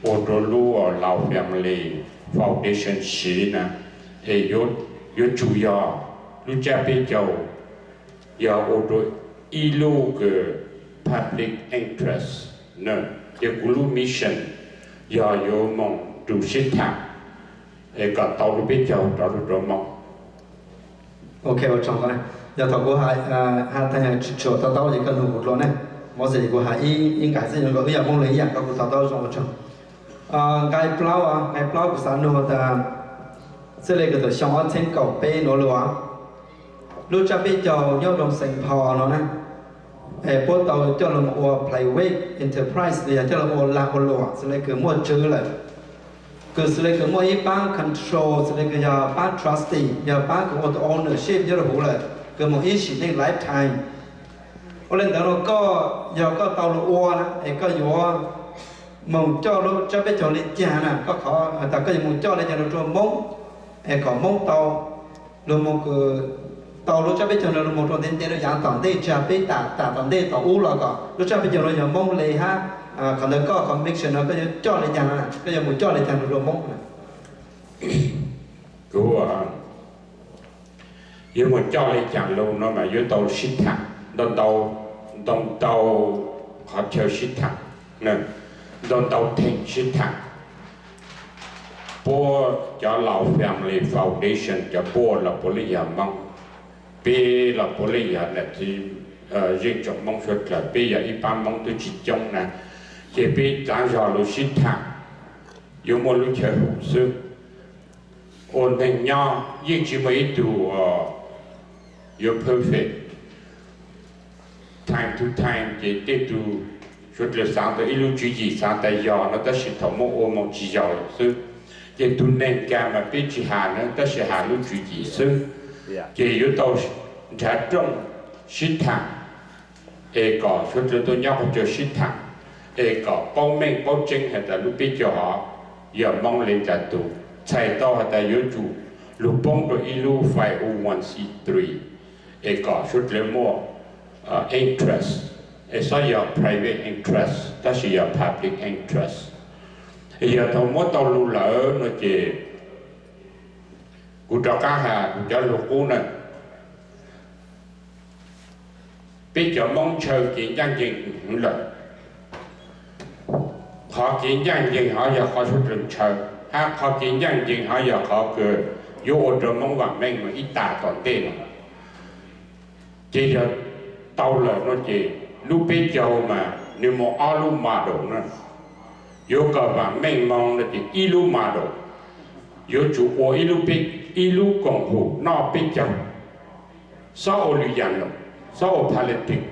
ua rau lub Lao Family Foundation siv na, es yuav tsum yog lub tsab peb caug yog ua rau ib lub kws public interest na, ces kuv lub mission yog yuav moog rua sib tham es kom tau lub peb caug rov lug rua Moob. Ok, ua tsaug ntau. Yog thaum kuv has tag tsis tshua to taub ces koj nug kuv dlua ne. Mov xwm kuv has ib nqai xwb, wb yog Moob Leeg ib yam, koj kuj to taub zoo, ua tsaug. Nqai plaub, nqai plaub kuv xav nug tas, txij li kws thaum xyoo ob txheeb kaum peb nuav lug, lub tsab peb caug nyob rua Saint Paul no na, es puab tau coj lug ua private enterprise los yog coj lug ua lag ua luam xws li kws muaj tswv lawm, kws xws li kws muaj ib paab control xws li kws yog paab trustee, yog paab kws ua tus ownership nyob rua huv lawm, kws moog ib sim neej lifetime. Ua le ntawd no koj, yog koj tau lug ua na es koj yuav moog coj lub tsab peb caug le caag na, koj qhov has tas koj yuav moog coj le caag lug rua Moob es kom Moob tau lug moog, tau lub tsab peb caug no lug moog rua ntev ntev rua yaav tom ntej tsi has peb tam, tam tom ntej tom ub los kom lub tsab peb caug no yog Moob le hab. Qhov ntawd koj conviction no koj yuav coj le caag, koj yuav moog coj le caag lug rua Moob na? Kuv yuav moog coj le caag lug no mas yuav tau sib thaam ntau ntau, ntau ntau qhov chaw sib thaam, ntau ntau theem sib thaam. Puab cov Lao Family Foundation cov board los puav leej yog Moob, peb los puav leej yog nam txiv, zeej tsoom Moob suav dlawg, peb yog ib paab Moob twb tsis coob na, ces peb txaav zog lug sib thaam, yuav muaj lub chaw hum xwb. Ua neeg nyob yeej tsis muaj ib tug yuav perfect. Time to time ces tej tug suav dlawg xaav tau ib lub tswv yim xaav tas yog no, tab sis thaum muab ua moog tsis yog lawm xwb. Ces tug neeg kag mas peb tsis has na, tab sis has lub tswv yim xwb. Ces yuav tau nrhav rooj sib thaam es kom suav dlawg tuaj nyob qhov chaw sib thaam es kom paub meej paub tseeb has tas lub peb caug hov yog Moob le caag tug, txhais tau has tas yuav tsum lug poob rua ib lub five oh one c three es kom suav dlawg muaj interest, es xob yog private interest tab sis yog public interest. Yog thaum muab tau lug lawm no ces kuv rov qaab has kuv cov lug qub na. Peb cov Moob ntshaw kev ncaaj nceeg hwv lawm. Qhov kev ncaaj nceeg hov yog qhov suav dlawg ntshaw, hab qhov kev ncaaj nceeg hov yog qhov kws yuav ua rua Moob vaam meej moog ib tag tom ntej no. Ces yog tau lawm no ces lub peb caug mas nwg muaj ob lub model na. Yuav kom vaam meej moog no ces ib lub model yuav tsum ua ib lub koom hum noj peb caug, xob ua lwm yaam lawm, xob ua politics,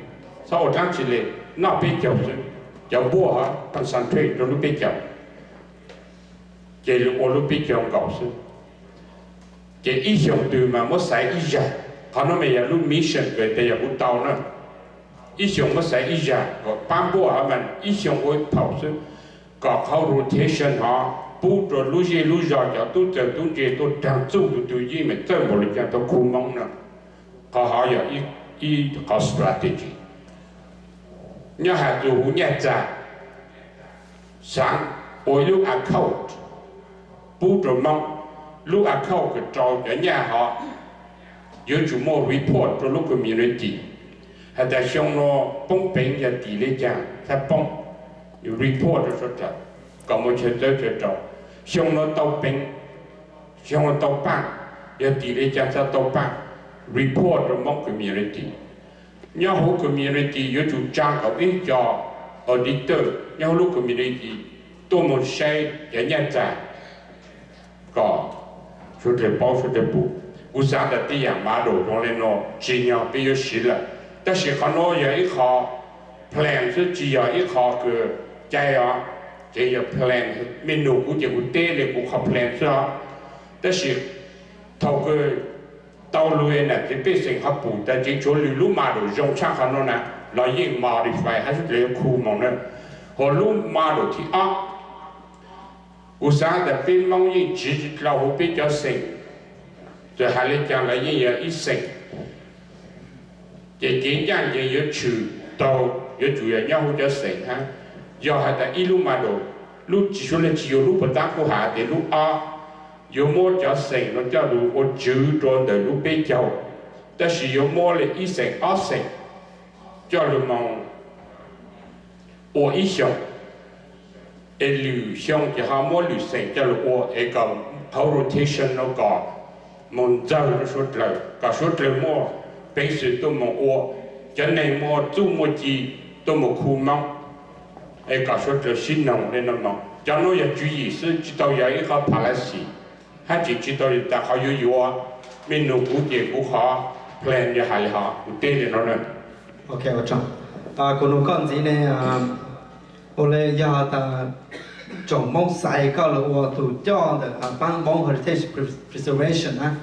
xob ua dlaab tsi le, noj peb caug xwb. Cov npuaj hov concentrate rua lub peb caug, ces lug ua lub peb caug nkaus xwb. Ces ib xyoos twg mas muab xaiv ib zag, qhov no mas yog lub mission kws tas yog kuv tau na. Ib xyoos muab xaiv ib zag kom paab npuaj hov mas ib xyoos ua ib phaum xwb, kom qhov rotation hov pub rua lub zej lub zog cov tub txawg tub ntse tuaj raag txuj tug tug yeej meem txawj npaum le caag tau khu Moob na. Qhov hov yog ib qhov strategy. Nyob has txug huv nyaj txag, xaav ua ib lub account pub rua Moob. Lub account kws rau cov nyaj hov yuav tsum muaj report rua lub community has tas xyoo no poob peev yog tim le caag txhaj poob, report rua suav dlawg kom muaj chaw txawb chaw rau. Xyoo no tau peev, xyoo no tau paaj, yog tim le caag txhaj tau paaj, report rua Moob community. Nyob huv community yuav tsum tsaa kom ib co auditor nyob huv lub community tuaj moog saib cov nyaj txag kom suav dlawg paub suav dlawg pum. Kuv xaav tas tej yaam model zoo le no tsim nyog peb yuav siv lawm, tab sis qhov nuav yog ib qho plan xwb, tsis yog ib qho kws cai os. Tseem yog plan, mej nug kuv ces kuv teb le kuv qhov plan xwb os. Tab sis thaum kws tau lug nam txiv pej xeem ho pum tas tseem tshuav lwm lub model zoo tshaj qhov nuav na los yeej modify hab suav dlawg yuav khu moog na. Ho lub model thib ob, kuv xaav tas peb Moob yeej tsiv tsi dlhau huv peb cov xeem, txawm has le caag los yeej yog ib xeem. Ces kev ncaaj nceeg yuav tshwm taug yuav tsum yog nyob huv cov xeem hab. Yog has tas ib lub model Lub tsis suav leej tsis yuav lub puas tab kuj has tias lub ob yuav muab cov xeem no coj lug ua tswv rua ntawm lub peb caug, tab sis yuav muab le ib xeem ob xeem coj lug moog ua ib xyoos, es lwm xyoo ces ho muab lwm xeem coj lug ua es kom qhov rotation no kom moog ntxawg rua suav dlawg, kom suav dlawg muaj peev xwm tuaj moog ua, cov neeg muaj txuj muaj ci tuaj moog khu Moob, es kom suav dlawg sib noog le no moog. Cov nuav yog tswv yim xwb, tsis tau yog ib qhov policy, hab tsis tsis tau tas qhov yuav yuav. Mej nug kuv ces kuv qhov plan yog has le hov, kuv teb le no na. Ok, ua tsaug. Kuv nug koj ntxiv ne, ua le yog tas tsoom Moob xaiv koj lug ua tug coj ntawm paab Moob Heritage Preservation na,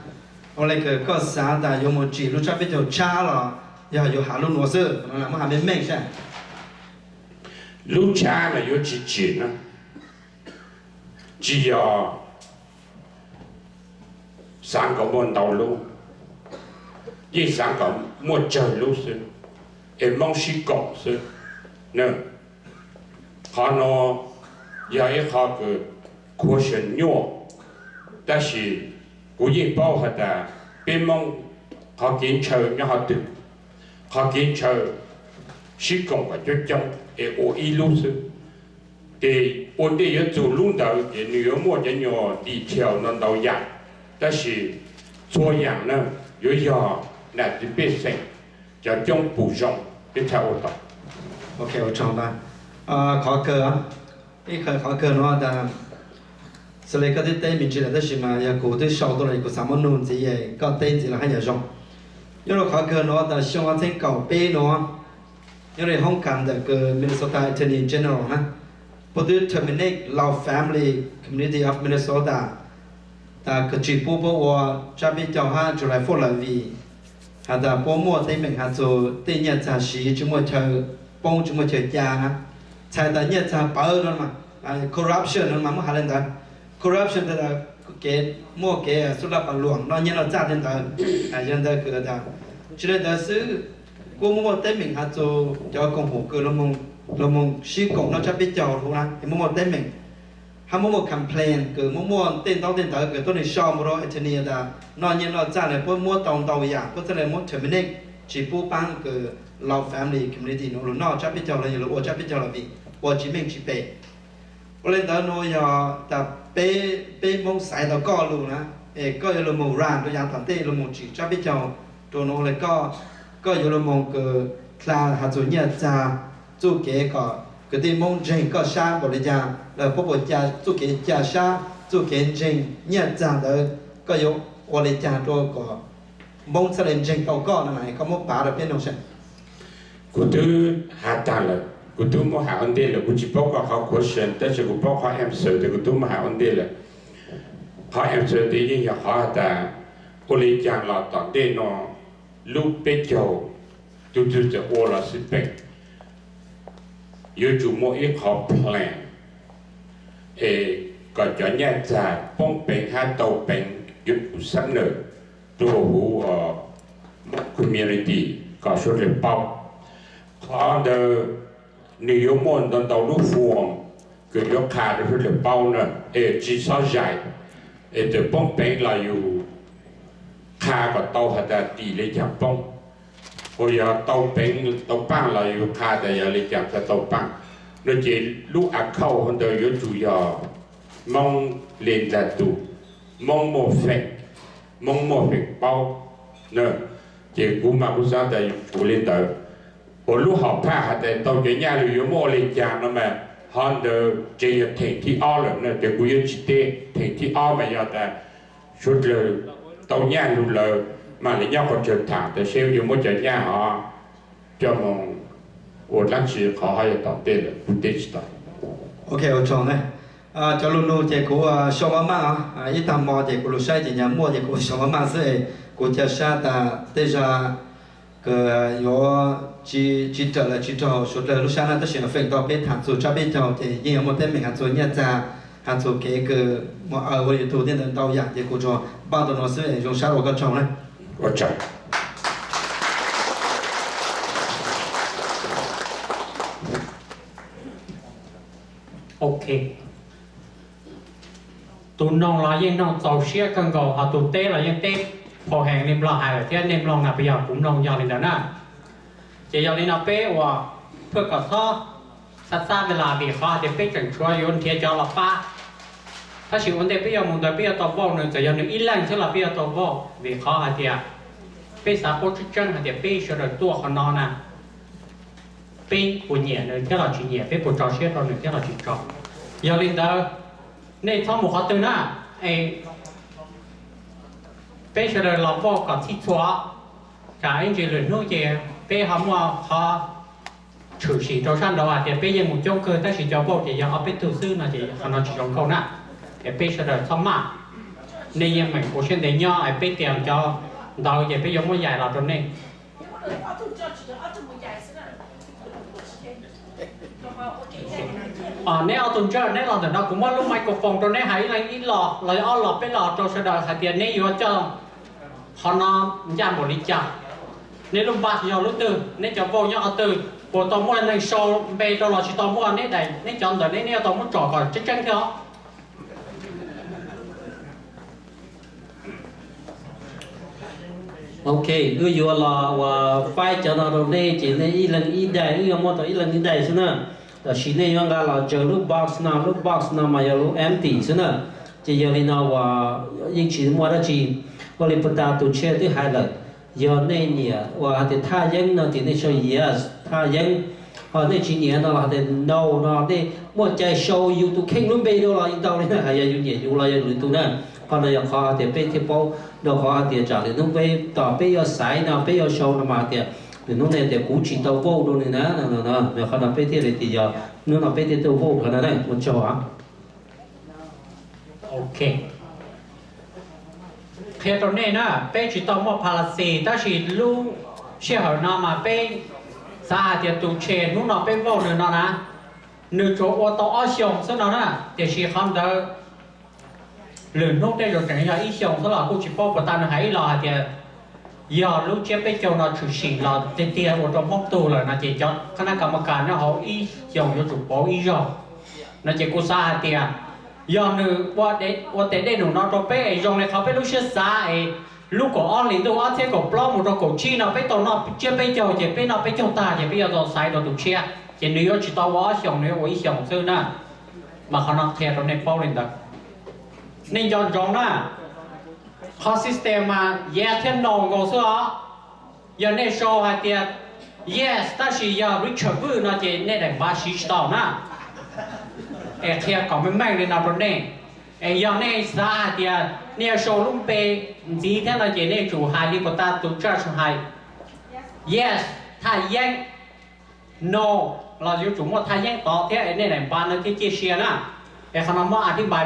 ua le kws koj xaav tas yuav moog tsim lub tsab peb caug tshab los yog yuav has lub nuav xwb, muab has meej meej saib. Lub tshab mas yuav tsis tsim na, tsis yog xaav kom muaj ntau lub, yeej xaav kom muaj tsawg lub xwb, es Moob sib koom xwb. Qhov no yog ib qho kws question nyuaj, tab sis kuv yeej paub has tas peb Moob qhov kev ntshaw nyob qhov twg, qhov kev ntshaw sib koom kom coob coob es ua ib lub xwb. Ces ua ntej yuav txug lub ntawd ces nws yuav muaj cov nyuag detail ntau ntau yaam, tab sis txhua yaam na yuav yog nam txiv pej xeem cov coob pum zoo peb txhaj ua tau. Qhov kawg, ib qhov kawg nuav tas xws le koj twb teb me ntsis lawm tab sis mas yog kuv twb sau tuaj los kuv xav muab nug ntxiv, koj teb ntxiv los haj yam zoo. Nyob rau qhov kawg nuav tas xyoo ob txheeb kaum peb nuav, nyob rau hoob kas ntawm kws Minnesota Attorney General na, puab twb terminate Lao Family Community of Minnesota, tas kws tsis pub puab ua tsab peb caug hab July Fourth lawm vim has tas puab muaj teeb meem has txug tej nyiaj txag siv tsis muaj chaw poob tsis muaj chaw ca na. Txhais tas nyiaj txag pawv no mas, corruption no mas muab has le ntawd. Corruption tas kev muaj kev xub laj pas luam noj nyiaj noj txag tej ntawd. Yog ntawd kws tas tsis le ntawd xwb, kuj muaj muaj teeb meem has txug cov koom haum kws los moog sib koom noj tsab peb caug huv na es muaj muaj teeb meem, hab muaj muaj complain kws muaj muaj tej ntaub tej ntawv kws tuab neeg sau mus rau attorney tas noj nyiaj noj txag na puab muab tau ntau yaam puab txhaj le muab terminate, tsis pub paab kws Lao Family Community nuav lug noj tsab peb caug los yog lug ua tsab peb caug los vim ua tsis meej tsis pem. Ua le ntawd nuav yog tas peb Moob xaiv tau koj lug na, es koj yuav lug moog run rua yaav tom ntej lug moog tsim tsab peb caug rua nuav ua le koj, koj yuav lug moog kws dlha has txug nyiaj txag, txuj kev kom kwv tij Moob ntseeg koj sab npaum le caag, los puab puas ca txuj kev ca sab txuj kev ntseeg nyiaj txag ntawd, koj yuav ua le caag rua kom Moob txhaj le ntseeg tau koj no na, koj muab pav rau peb noog saib. Kuv twb has taag lawm, kuv twb muab has ua ntej lawm, kuv tsis paub koj qhov question tab sis kuv paub qhov answer tes kuv twb muab has ua ntej lawm. Qhov answer tes yeej yog qhov has tas ua le caag los tom ntej no lub peb caug tug twg txawm ua los xij peem, yuav tsum muaj ib qhov plan es kom cov nyiaj txag poob peev hab tau peev yuav tsum xab nawm rua huv community kom suav dlawg paub. Qhov ntawd nwg yuav muaj ntau ntau lub form kws yuav qha rua suav dlawg paub na, es tsis xob zais, es txawm poob peev los yus qha kom tau has tas tim le caag poob, ua yog tau peev tau paaj los yus qha tas yog le caag tau paaj. No ces lub account ntawd yuav tsum yog Moob le ntag tug, Moob muaj feem, Moob muaj feem paub. Ces kuv mas kuv xaav tas yuav tsum le ntawd. Ua lub hom phaj has tas tau cov nyaj lug yuav muab ua le caag no mas, qhov ntawd tseem yog theem thib ob lawm na, ces kuv yuav tsis teb. Theem thib ob mas yog tas suav dlawg tau nyaj lug lawm mam le nyob qhov chaw thaam tas seb yuav muab cov nyaj hov coj moog ua dlaab tsi, qhov hov yog tom ntej lawm kuv teb tsis tau. Ok, ua tsaug ne. Cov lug nug ces kuv xyoo maj maj, ib taag mo ces kuv lug saib ces nyag muaj ces kuv xyoo maj maj xwb es kuv ca sab tas tej zag kws yuav tsis raws los tsis raug suav dlawg lub sab na, tab sis feem ntau peb thaam txug tsab peb caug ces yeej yuav muaj teeb meem has txug nyiaj txag, has txug kev kws mus aws ua YouTube tej ntawd ntau yaam ces kuv tsuas npaj tau nuav xwb es zoo sab ua koj tsaug na. Ua tsaug. Ok. Tus noog los yeej noog txaus siab kawg nkaus, ho tus teb los yeej teb phau heev li Nplog hais lawm thiab, nej mloog no puas yog kuv mloog yog li ntawd na. Ces yog li no peb uas phuaj kom txhob xav xav vaj las vim qhov hais tias peb tseem tshuav yuav nrhiav cov los pab. Tab sis ua ntej peb yuav mus ntawd peb yuav tau vauj nws, txawm yog nws ib leeg xwb los peb yuav tau vauj vim qhov hais tias peb xav paub tseeb tseeb hais tias peb sawv daws tuaj qhov no na, peb puas nyiam nws thiab los tsis nyiam, peb puas tso siab rau nws thiab los tsis tso. Yog li ntawd, nej txhob mus qhov twg na, es peb sawv daws los vauj kom txhij txhua, tsam ib ntsis lwm hnub ces peb ho muaj qhov tshwm sim rau sab nraud hais tias peb yeej mus coob kawg tab sis cov vauj ces yog ob peb tug xwb no ces qhov no tsis zoo nkauj na. Es peb sawv daws txhob maj, nej yeej meem ua siab ntev nyob es peb tias cov ntawd ces peb yuav muab yaim los rau nej. Neb ob tug ntsawj neb los ntawm no kuv muab lub microphone rau neb hais ib leeg ib los los ob los peb los rau sawv daws hais tias neb yuav coj qhov no ncaj npaum li cas, neb lub npav yog lub twg, neb cov vauj nyob qhov twg, puas tau muaj neeg sau npe rau los tsis tau muaj, neb daim neb cov ntawm neb neb yuav tau muab tsom kom tseeb tseeb thiab os. Ok, wb yuav los uas faib cov no rau nej ces nej ib leeg ib daim, wb yuav muab tau ib leeg ib daim xwb na. Tab sis nej yuav nqa los tsaws lub box no, lub box no mas yog lub empty xwb na. Ces yog li no uas yeej tsis muaj dab tsi, ua li puag ta tus tshiab twb hais lawm, yog nej nyiam uas hais tias thaj yeeb no ces nej sau yes thaj yeeb, ho nej tsis nyiam no los hais tias no no, nej muaj cai sau yus tus kheej lub npe dua los yeej tau li na, yog yus nyiam yus los yog lwm tus na. Qhov no yog qhov hais tias peb thiaj paub, rau qhov hais tias tsam lwm hnub peb tom peb yuav xaiv no peb yuav sau no mas hais tias lwm hnub nej tias kuv tsis tau vote rau nws na, qhov no peb thiaj li tias yog hnub no peb thiaj tau vote qhov no na, ua tsaug. Ok, qhia rau nej na, peb tsis tau muaj policy tab sis lub sij hawm no mas peb xav hais tias tus tshiab hnub no peb vote nws no na, nws tsuas ua tau ob xyoos xwb no na, tiam sis qhov ntawd lwm hnub tej zaum tseem yog ib xyoos xwb los kuj tsis paub, puas tas nws hais ib los hais tias yog lub tsiab peb caug no tshwm sim los tiag tiag ua rau Hmoob tug lawm no ces cov qhab nab kas mos kas nyob hauv ib xyoos yuav tsum pauv ib zaug no ces kuv xav hais tias yog nws ua tes dej num no rau peb es zoo li qhov peb lub siab xav es lub kaum ob hlis ntuj ob txhiab kaum plaub mus rau kaum tsib no peb tau noj tsiab peb caug ces peb noj peb caug tag ces peb yuav tau xaiv rau tus tshiab ces nws yuav tsis tau ua ob xyoos, nws yuav ua ib xyoos xwb na. Mas qhov no qhia rau nej paub li ntawd. Nej nco ntsoov na, qhov system mas yes thiab no nkaus xwb os. Yog nej sau hais tias yes tab sis yog Richard Vwj no ces nej daim npav siv tsis tau na. Es qhia kom meej meej li no rau nej. Es yog nej xav hais tias nej yuav sau lub npe ntxiv thiab no ces nej yuav tsum hais li puas tas tus judge hais, yes thaj yeeb, no los yuav tsum muaj thaj yeeb tod thiab es nej daim npav no thiaj ciaj sia na. Es qhov no muab a thib npai